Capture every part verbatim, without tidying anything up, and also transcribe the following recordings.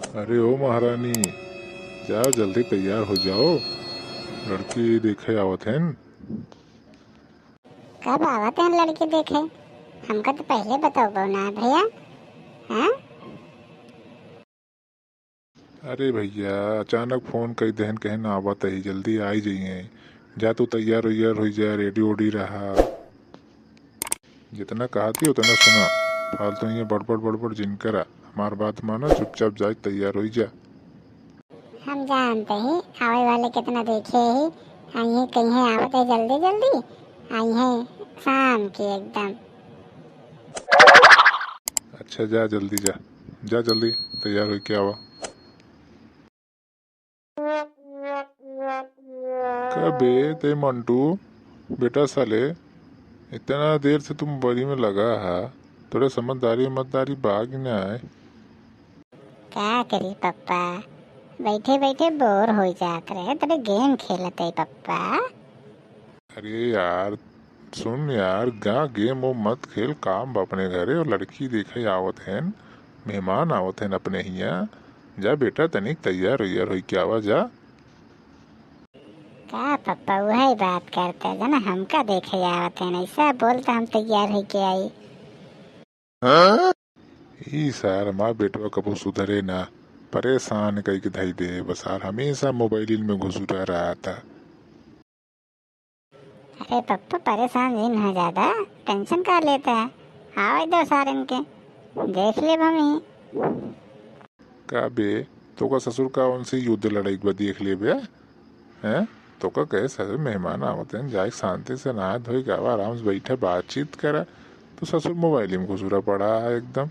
अरे ओ महारानी, जाओ जल्दी तैयार हो जाओ, लड़की देखे आवत हैं। कब आवत हैं लड़की देखे? हमका तो पहिले बतौबो ना भैया। हाँ? अरे भैया, अचानक फोन कई देहन, कहन आवत ही, जल्दी आई जइहें। जा तू तैयार उइयार होइ जा, रेडी ओडी रहा। जितना कहत ही उतना सुना, फालतू ये बड़बड़ बड़बड़ जिन करा। हमार बात माना, चुपचाप जाए तैयार होइ जा। हम जानते ही आवे वाले कितना देखे ही, आइहें कहिहें आवत है जल्दी जल्दी, आइहें शाम के एकदम। अच्छा जा जल्दी जा, जा जल्दी तैयार होइ के आवा। का बे ते मंटू, बेटा साले, इतना देर से तू मोबाइल में लगा हा, थोड़ा समझदारी वमझदारी बा कि नाय? का करी पप्पा, बैठे बैठे बोर होइ जात रहे, थोड़े गेम खेलत है पप्पा। अरे यार, सुन यार, गा गेम वो मत खेल, काम बा अपने घरे, और लड़की देखे आवत हैं, मेहमान आवत हैं अपने हियाँ। जा बेटा, तनिक तैयार उइयार होइ के आवा जा। का पप्पा, वही बात करते जना, हमका देखे आवत हैं, ऐसा बोलता हम तैयार होइ के आई। हाँ? ई सार हमार बेटवा कबो सुधरे ना, परेशान कई के धई दे बस, सार हमेशा मोबाइल में घुसुरा रहा था। अरे पप्पू, परेशान जिन हो ज्यादा, टेंशन का लेता है? आवे दो सारन के, देख लेब हम ही। का बे, तोका ससुर का उनसे युद्ध लड़ाई के बाद देख लेबे, हैं? तोका कहे ससुर मेहमान आवत हैं, जाए शांति से नहा धोए के आवा, आराम से बैठा बातचीत करा, तो ससुर मोबाइल में घुसुरा पड़ा है एकदम।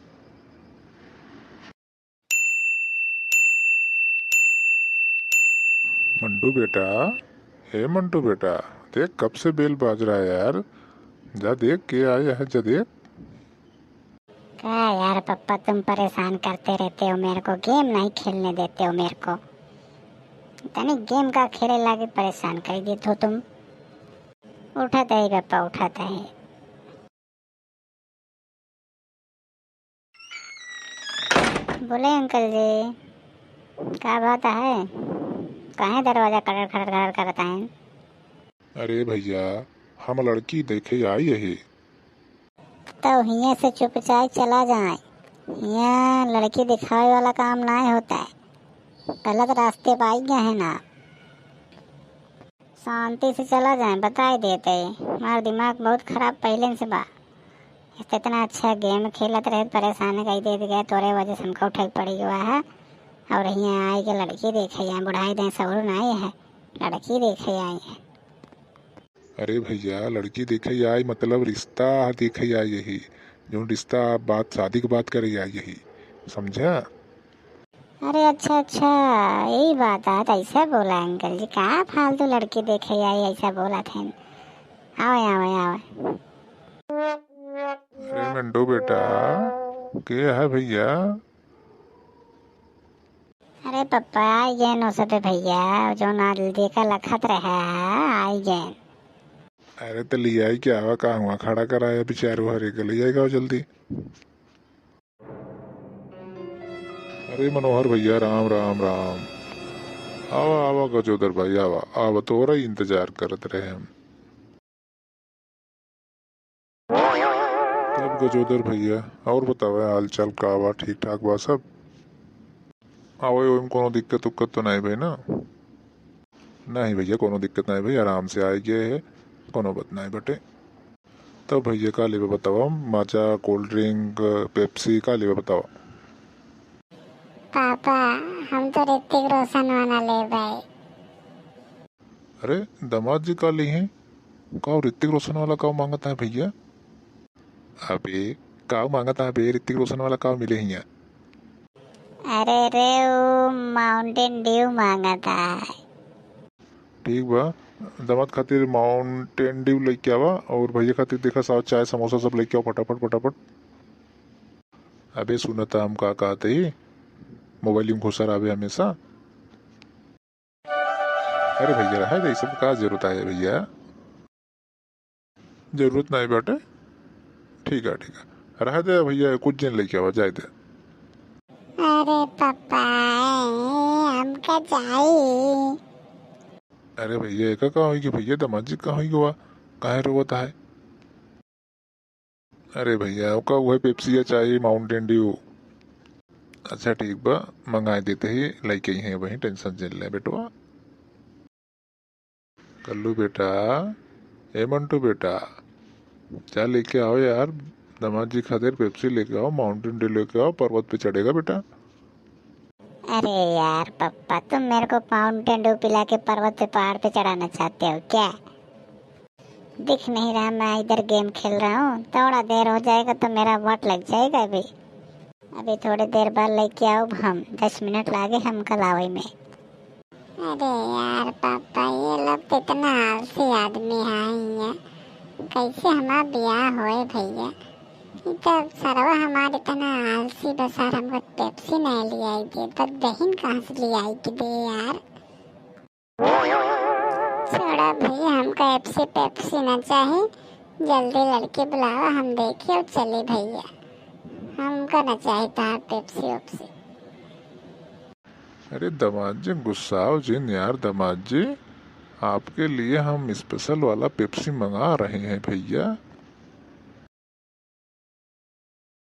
मंटू बेटा, हे मंटू बेटा, देख कब से बेल बाज रहा है यार, जा देख के आया है, जा देख। क्या यार पप्पा, तुम परेशान करते रहते हो मेरे को, गेम नहीं खेलने देते हो मेरे को, तनी गेम का खेले लागे परेशान कर देते हो तुम। उठाते ही पप्पा, उठाते ही। बोले अंकल जी, का बात है? काहे दरवाजा खड़र खड़र खड़र करत हैं? अरे भैया, हम लड़की देखे आई ही। तो हियाँ से चुपचाप चला जाए, हियाँ लड़की दिखावे वाला काम नाय होता है, गलत रास्ते पे आई गए हैं ना। शांति से चला जाए, बताई देते। हमार दिमाग बहुत खराब पहिले से बा। इतना अच्छा गेम खेलत रहे, परेशान कई देत गए, तोरे वजह से हमका उठे के पड़ी गवा है। और हियाँ आई के लड़की देखे, यहाँ बुढ़ाई दे सवरू नाई है, लड़की देखे आई है। अरे भैया, लड़की देखे आई मतलब रिश्ता देखे आई यही, जो रिश्ता बात शादी के बात करे आई यही, समझा? अरे अच्छा अच्छा, यही बात है, तो ऐसे बोला अंकल जी, का फालतू लड़की देखे आई ऐसा बोला थे। आवे आवे आवे। अरे मंटू बेटा, के है भैया? अरे पप्पा, आई गए नौ सौ पे भैया, जो ना देखा लखत रहा है, आई गए। अरे तो ले आई क्या हुआ, का हुआ, खड़ा कराया बेचारू हरे के, ले आई गाओ जल्दी। अरे मनोहर भैया, राम राम राम। आवा आवा गजोदर भाई, आवा आवा, तोरा ही इंतजार करत रहे हम। तब गजोदर भैया, और बतावे हाल चाल का बा, ठीक ठाक बा सब? आवे ओइम कोनो दिक्कत उक्कत तो नहीं भाई ना? नहीं भैया, कोनो दिक्कत नहीं भाई, आराम से आए गए है, कोनो बात नहीं बटे। तब भैया का लेबे बतावा, माजा, कोल्ड ड्रिंक, पेप्सी का लेबे बतावा? पापा, हम तो ऋतिक रोशन वाला लेबे। अरे दामाद जी का लिहे? का ऋतिक रोशन वाला का मांगत है भैया? अबे का मांगत है बे, ऋतिक रोशन वाला का मिले हिया? अरे रे, वो माउंटेन ड्यू मांगत है। ठीक बा, दामाद खातिर माउंटेन ड्यू लेके आवा और भैया खातिर देखा सा चाय समोसा सब लेके आओ फटाफट फटाफट। अबे सुनता हम का कहते ही, मोबाइल में घुसा रहा हमेशा। अरे भैया, रहे दे, ई सब का जरूरत है भैया? जरूरत नहीं बाटे। ठीक है, ठीक है, रहे दे भैया, कुछ दिन लेके आवा, जाए दे। अरे पापा, चाही। अरे भइया, एका का होई गवा भइया, दमाद जी का होई गवा, काहे रोवत है? अरे भइया, ओका उहे पेप्सिया चाही, Mountain Dew। अच्छा ठीक बा, मंगाए देते ही लइके आई हैं वहीं, tension जिन ले बेटवा। कल्लू बेटा, ए मंटू बेटा, जा लेके आओ यार, दमाद जी खातिर पेप्सी लेके आओ, Mountain Dew लेके आओ, पर्वत पे चढ़ेगा बेटा। अरे यार पप्पा, तुम मेरे को Mountain Dew पिला के पर्वत पे, पहाड़ पे चढ़ाना चाहते हो क्या? दिख नहीं रहा, मैं इधर game खेल रहा हूँ, थोड़ा देर हो जाएगा तो मेरा वाट लग जाएगा अभी। अभी थोड़ी देर बाद लेके आओ हम, दस मिनट लागे हमका लावे में। अरे यार पापा, ये लोग तो इतना आलसी आदमी हैं, कैसे हमार बियाह होए भइया? ई तो सरवा हमार इतना आलसी बा सर, हमको पेप्सी नहीं लियाई दे, तो दहिन कहाँ से लियाई के दे यार? छोड़ा भइया, हमका एप्सी पेप्सी ना चाही, जल्दी लड़की बुलावा, हम देखी और चली भइया, हमका ना चाही तहार पेप्सी ओप्सी। अरे दमाद जी, गुस्साओ जिन यार दमाद जी, आपके लिए हम special वाला पेप्सी मंगा रहे हैं भइया।